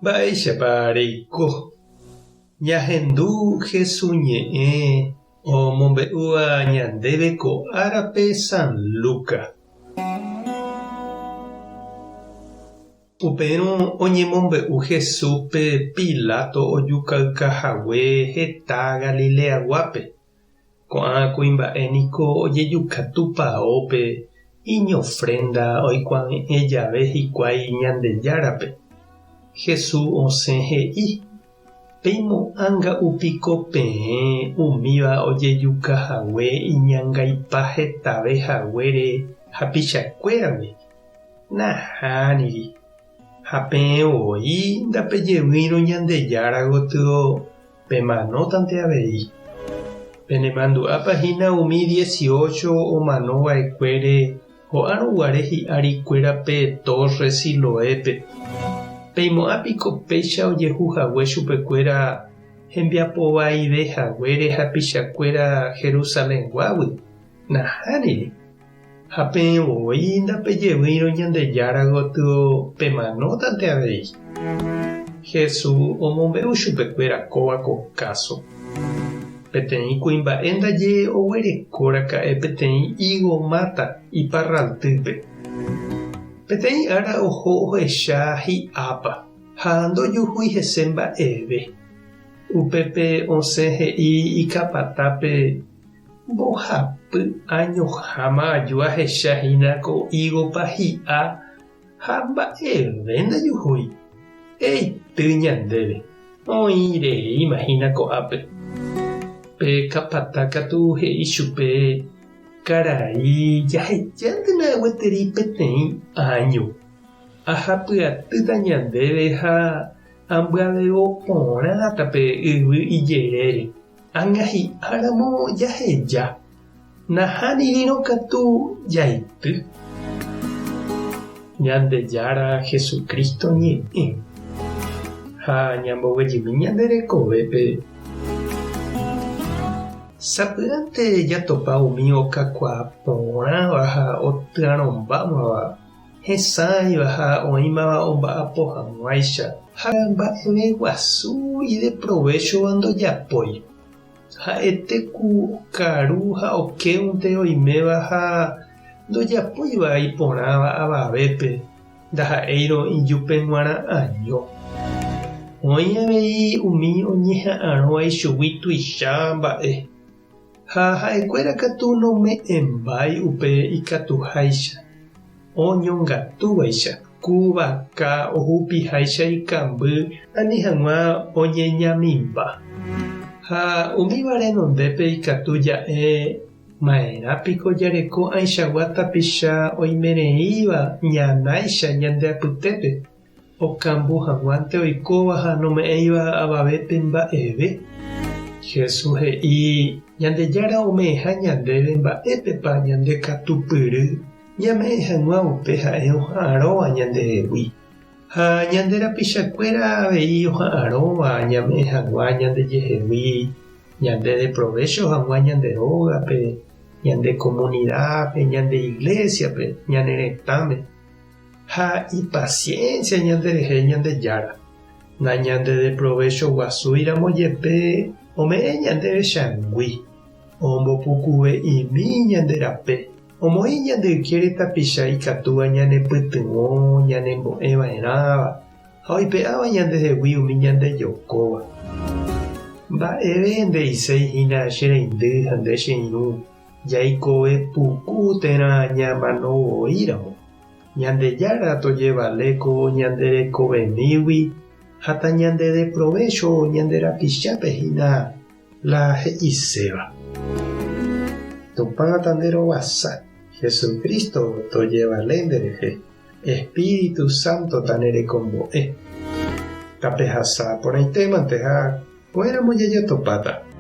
Mba'éichapa reiko? Ñahendu Hesu ñe'ẽ omombe'úva ñandéve ko árape San Luca. Upérõ oñemombe'u Jesúspe Pilato ojukauka hague heta Galileaguápe. Ko'ã kuimba'e niko ojejuka tupaópe iñofrénda oikuave'ẽ jave hikuái Ñandejárape. Jesús osẽ he'i, Peimo'ã nga'u piko peẽ umíva ojejuka hague iñangaipa hetave haguére hapichakuéragui? Nahániri. Ha peẽ voi ndapejevýirõ Ñandejára gotyo Pemanótante avei. Penemandu'ápa hína umi dieciocho omano va'ekuére ho'árõ guare hi'ári kuéra pe tórre Siloépe? Peimo'ã piko péicha ojehu hague chupekuéra hembiapo vaive haguére hapichakuéra Jerusalenguágui? Nahániri. Ha peẽ voi ndapejevýirõ Ñandejára gotyo pemanótante avei. Jesús omombe'u chupekuéra kóva ko káso. Peteĩ kuimba'e ndaje oguereko raka'e peteĩ ígo máta iparraltýpe. Peteĩ ára oho ohecha hi'ápa ha ndojuhúi hese mba'eve. Upépe osẽ he'i ikapatápe Mbohapy añoháma aju ahecha hína ko ígopa hi'a ha mba'eve ndajuhúi. Eity ñandéve, oĩ reíma hína ko'ápe. Pe kapata katu he'i chupe, Karai, jahejántena gueteri peteĩ áño. Ahapyatýta ñandéve ha ambyavevo porãta pe yvy ijerére. Ág̃a hi'áramo jaheja, nahánirĩrõ katu jaity. Ñandejára Jesucristo ñe'ẽ ha ñamboguejymi ñande rekovépe. Sapy'ánte jatopa umi okakuaa porãva ha otyarõmbámava. Hesãiva ha oĩmava omba'apo hag̃uáicha. Ha mba'eve guasu ideprovéchova ndojapói. Ha'ete ku okaru ha okéunte oiméva ha ndojapóiva iporãva avavépe, ndaha'éirõ ijupe g̃uarã año. Oĩ avei umi oñeha'arõva ichugui tuicha mba'e. Ha ha'ekuéra katu nome'ẽmbái upe ikatuháicha, oñongatúvaicha, ku vaka ohupiháicha ikamby ani hag̃ua oñeñamimba. Ha umíva renondépe ikatu ja'e ma'erã piko jareko ãichagua tapicha oimereíva ñanáicha ñande apytépe, Okambu hag̃uánte oikóva ha nome'ẽiva avavépe mba'eve. Jesús he'i Ñandejára ome'ẽha ñandéve mba'épepa ñande katupyry ñame'ẽ hag̃ua upe ha'e oha'arõva ñandehegui. Ha ñande rapichakuéra avei oha'arõva ñame'ẽ hag̃ua ñandejehegui ñande deprovécho hag̃ua ñande rógape, ñande komunidápe, ñande iglésiape, ñane retãme. Ha ipasiénsia ñanderehe Ñandejára, nañandedeprovecho guasúiramo jepe ome'ẽ ñandéve changui, ombopukuve'imi ñande rape, omoĩ ñande ykére tapicha ikatúva ñanepytyvõ ñanembo'e va'erãva ha oipe'áva ñandehegui umi ñandejokóva. Mba'eve nde'iséi hína che reindy ha nde che irũ Jaikove puku térã ñamano voi ramo, Ñandejára tojevale ko ñande rekovemígui ha tañandedeprovécho ñande rapichápe hína la he'iséva. Tupã tanderovasa, Jesucristo tojevale nderehe, Espíritu Santo tanerekombo'e. Tapehasa porãitémante ha ko'ẽramo jajatopáta.